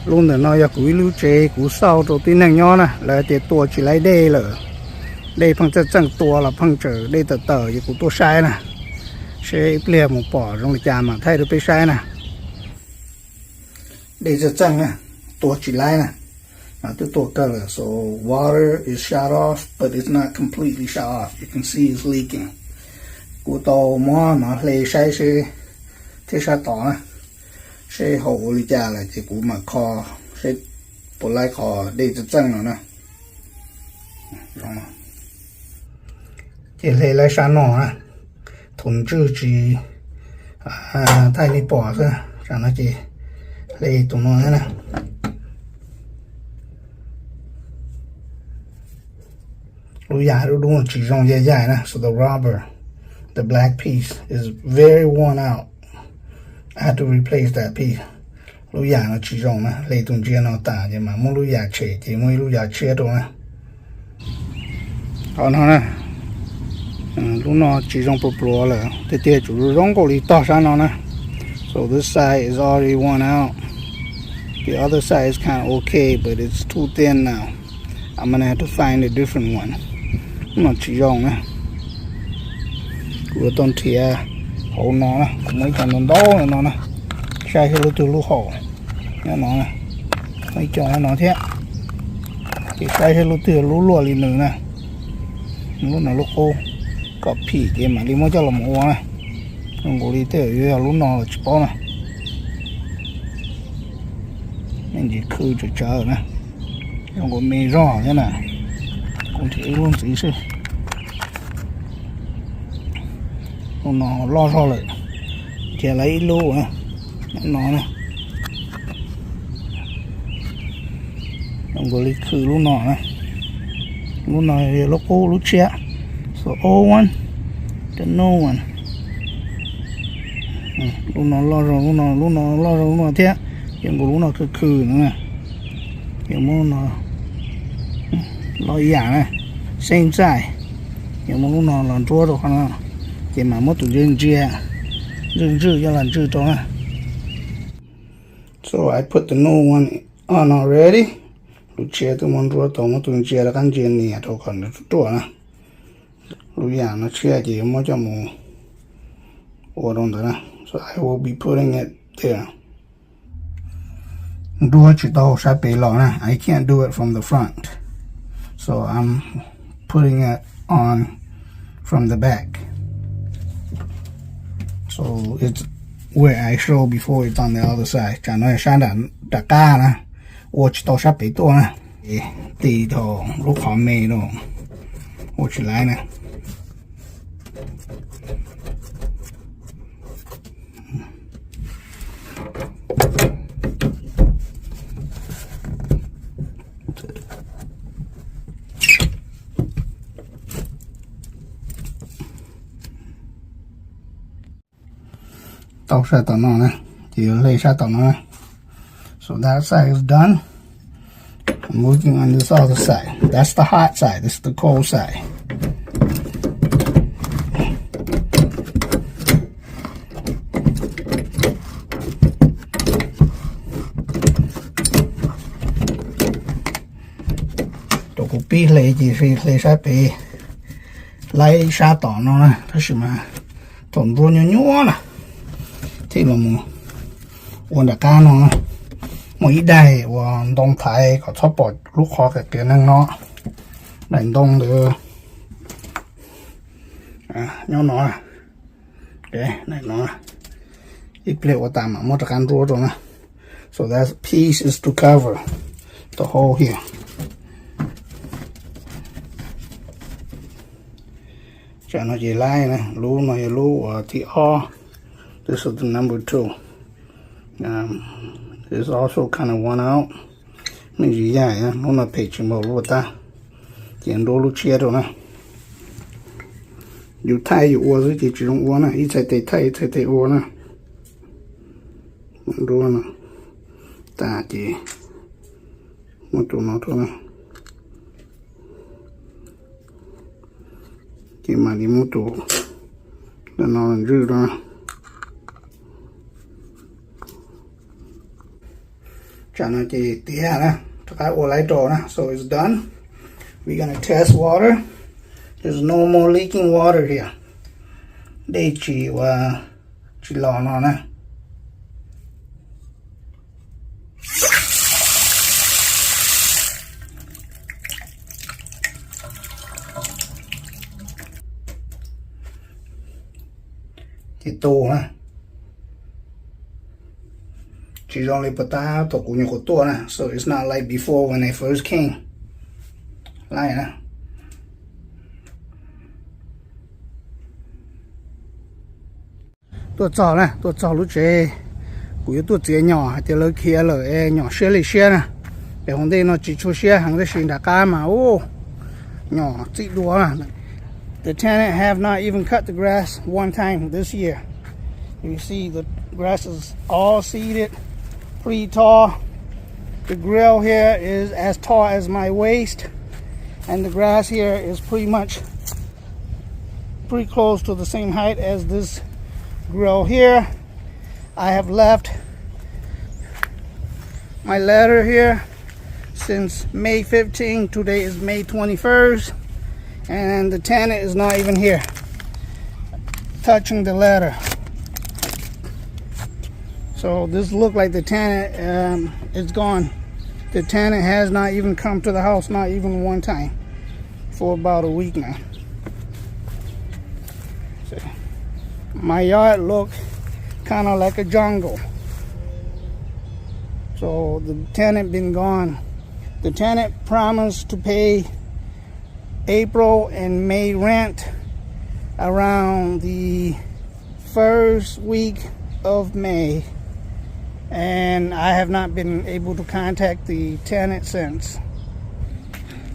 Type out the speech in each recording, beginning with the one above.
Lub ntawm no yog kuv ib lub tsev kuv xauj rau tib neeg nyob na, lawv tias tua tsis laib dej lawm. Dej pheej txeej txeej tua los pheej tseem dej tawm tawm ces kuv tuaj saib na, seb ib pliag mus pom zoo li cas mam thaij rau peb saib na. Dej txeej txeej na, tua tsis laib na. No twb tuaj kawg lawm, so water is shut off, but it's not completely shut off. You can see it's leaking. Kuv tau muab no hle saib seb thiab sab tod na, seb haum ua li cas lawm ces kuv mam kho seb puas laib qhov dej txeej txeej no na. Ces hle laib sab no na, thaum ntswj tsis thaij nej pom xwb, tsam no ces hle tus no na. Lub yam dub dub tsis zoo, yaig yaig na, so the rubber, the black piece is very worn out. I have to replace that piece. Lub yam no tsis zoo na, hle tus ntsia no tas ces mam muab lub yam tshem ces muaj ib lub yam tshiab rau na. Qhov no na, lub no tsis zoo pluas pluas lawm, tiag tiag tsuas zoo nkaus li tog sab no na. So this side is already worn out. The other side is kind of okay, but it's too thin now. I'm gonna have to find a different one. Lub no tsis zoo na. Kuv yuav tau nrhiav hauv no na, kuv muaj ib co ntau ntau no na. Saib seb lub twg lub haum nyob no na. Muaj ib co nyob no thiab. Ces saib seb lub twg lub luaj li nws na. Lub no lub qub, kom phim ces mam li muab coj los mus ua na. Zoo nkaus li tej zaum yuav yog lub no los tsis paub na. Me ntsis khw tsawv tsawv na. Zoo nkaus me zog thiab na. Kuv nrhiav ib lub ntxiv xwb. Lub no loj zog lawm, nrhiav lawm ib lub no na. Zoo nkaus li khw lub no na. Lub no yog lub qub lub tshiab. So old one, the new one. Lub no loj zog lub no, lub no loj zog lub no thiab. Yog nkaus lub no khw khw no na. Yog muab lub no los ib yam na, same size. Yog muab lub no los nruab rau qhov no, ces mam muab tus ntsia ntsia, ntswj ntswj coj los ntswj rau na. So I put the new one on already. Lub tshiab twb muab nruab tau, muab tus ntsia rov qab ntsia nias rau kom nws ruaj ruaj na. Lub yam no tshiab ces yuav muab coj mus ua rau ntawd na. So I will be putting it there. Nruab tsis tau sab pem los na, I can't do it from the front. So I'm putting it on from the back. So it's where I show before, it's on the other side. Tsam no sab nram qab na, ua tsis tau sab pem tuaj na. Tis thaum lub qhov me no ua tsis laib na. Tau sab tom no na, ces yuav hle sab tom no na. So that side is done. I'm working on this other side. That's the hot side. This is the cold side. Rau kuv pib hle ces hle sab pem, laib sab tom no na, tab sis mas thaum nruab nyuaj nyuaj na, thiaj los mus ua nram qab no. Muaj ib daim uas ntoo thaiv kom txhob pom lub qhov qias qias neeg no, daim ntoo ntawd nyob no. Ib pliag ua tas mam muab rov qab nruab rau na. So that piece is to cover the hole here. Tsam no ces laib na, lub no yog lub uas thib ob. This is the number two. It's also kind of worn out. Me ntsis yaig, lub no phem tsis npaum lub tab, ces nruab lub tshiab rau na. Yus thaij yus ua xwb ces tsis zoo ua na, ib txhais tes thaij ib txhais tes ua na. Nruab no tas ces muab tus no rau na, ces mam li muab tus no ntswj rau. Tsam no ces tiav na, rov qab ua laib rau na. So it's done. We're gonna test water. There's no more leaking water here. Dej tsis ua, tsis los no na. Ces tu na. Tsis zoo li puas tab thaum kuv nyuam qhuav tuaj na. So it's not like before when I first came. Laij na. Tuaj txog na, tuaj txog lub tsev kuv yuav tuaj txiav nyom hais tias lawv khiav lawm es nyom siab li siab na. Pem hauv ntej no tsis tshua siab heev tab sis nram qab mas ub, nyom txim dua na. The tenant have not even cut the grass one time this year. You see the grass is all seeded, pretty tall. The grill here is as tall as my waist, and the grass here is pretty much pretty close to the same height as this grill here. I have left my ladder here since May fifteenth. Today is May twenty-first, and the tenant is not even here touching the ladder. So this look like the tenant, um, is gone. The tenant has not even come to the house, not even one time, for about a week now. My yard look kind of like a jungle. So the tenant been gone. The tenant promised to pay April and May rent around the first week of May, and I have not been able to contact the tenant since.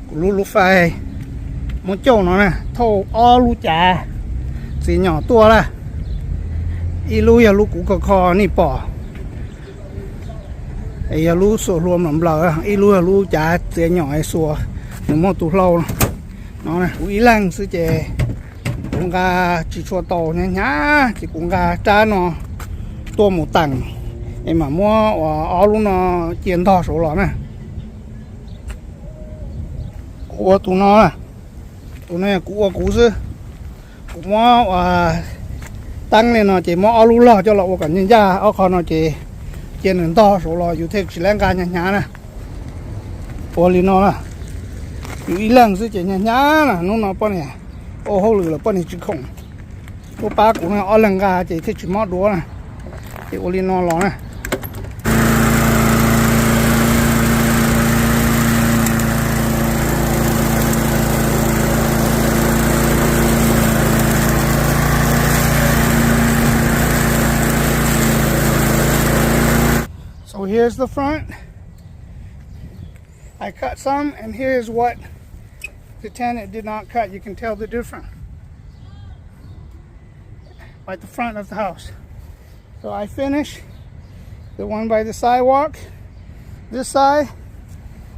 Kuv lub lub fais muab cauj no na, thauj ob lub cav txiav nyom tuaj lawm. Ib lub yog lub kuv kho kho nej pom, yog lub xuas hlua nplaws nplaws, ib lub yog lub cav txiav nyom xuas, nws muaj tus hlau no. Kuv ib leeg xwb ces kuv nqa tsis tshua tau, hnyav hnyav ces kuv nqa rab no tuaj mus teem, es mam muab ob lub no cia ntog saud los na. Kuv ua tus no, tus no kuv ua kuv xwb. Kuv muab ua teeb li no ces muab ob lub log coj los ua kom ncaj ncaj ob qho no ces cia nws ntog saud los yus thiaj tsis lab nqa hnyav hnyav na. Ua li no na, yus ib leeg xwb ces hnyav hnyav na, hnub no poj niam ua hauj lwm los poj niam tsis khoom, tuaj pab kuv no ob leeg nqa ces thiaj tsis mob duav na. Ces ua li no los na. So here's the front. I cut some, and here's what the tenant did not cut. You can tell the difference by the front of the house. So I finished the one by the sidewalk. This side,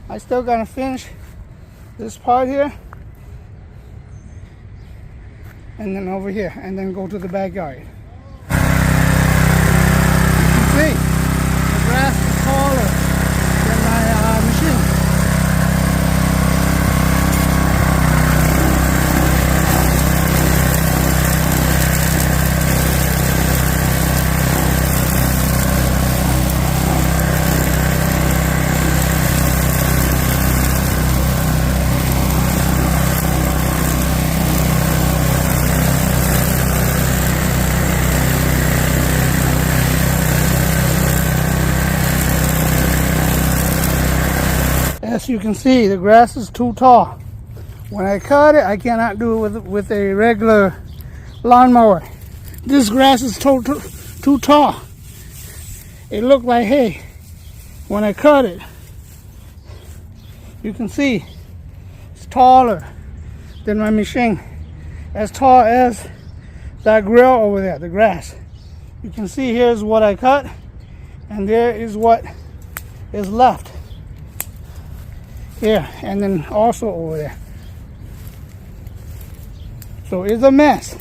I still gotta finish this part here. And then over here, and then go to the backyard. You can see, the grass is taller than my, uh, machine. As you can see, the grass is too tall. When I cut it, I cannot do it with, with a regular lawnmower. This grass is too, too, too tall. It looked like hay when I cut it. You can see it's taller than my machine. As tall as that grill over there, the grass. You can see here's what I cut, and there is what is left here, and then also over there. So it's a mess.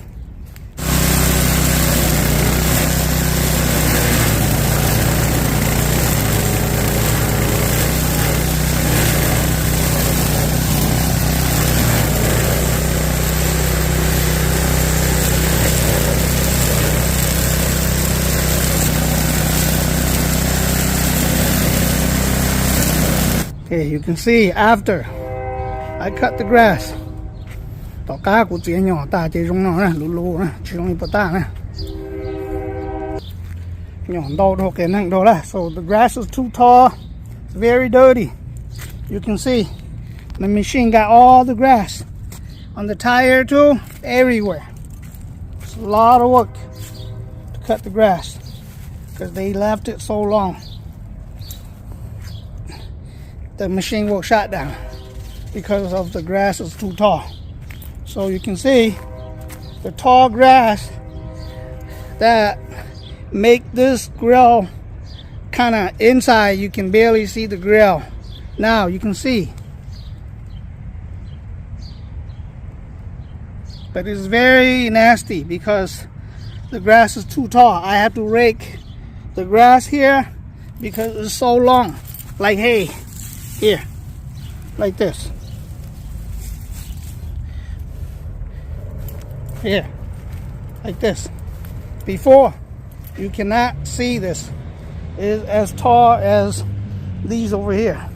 Okay, you can see after I cut the grass. Tom qab kuv txiav nyom tag ces zoo no na, luv luv na, tsis zoo li puas tag na. Nyom ntau dhau qias neeg dhau lawm. So the grass is too tall. It's very dirty. You can see the machine got all the grass on the tire too, everywhere. It's a lot of work to cut the grass because they left it so long. The machine will shut down because of the grass is too tall. So you can see the tall grass that make this grill kind of inside, you can barely see the grill. Now you can see. But it's very nasty because the grass is too tall. I have to rake the grass here because it's so long. Like, hey, here, like this. Here, like this. Before, you cannot see this. It's as tall as these over here.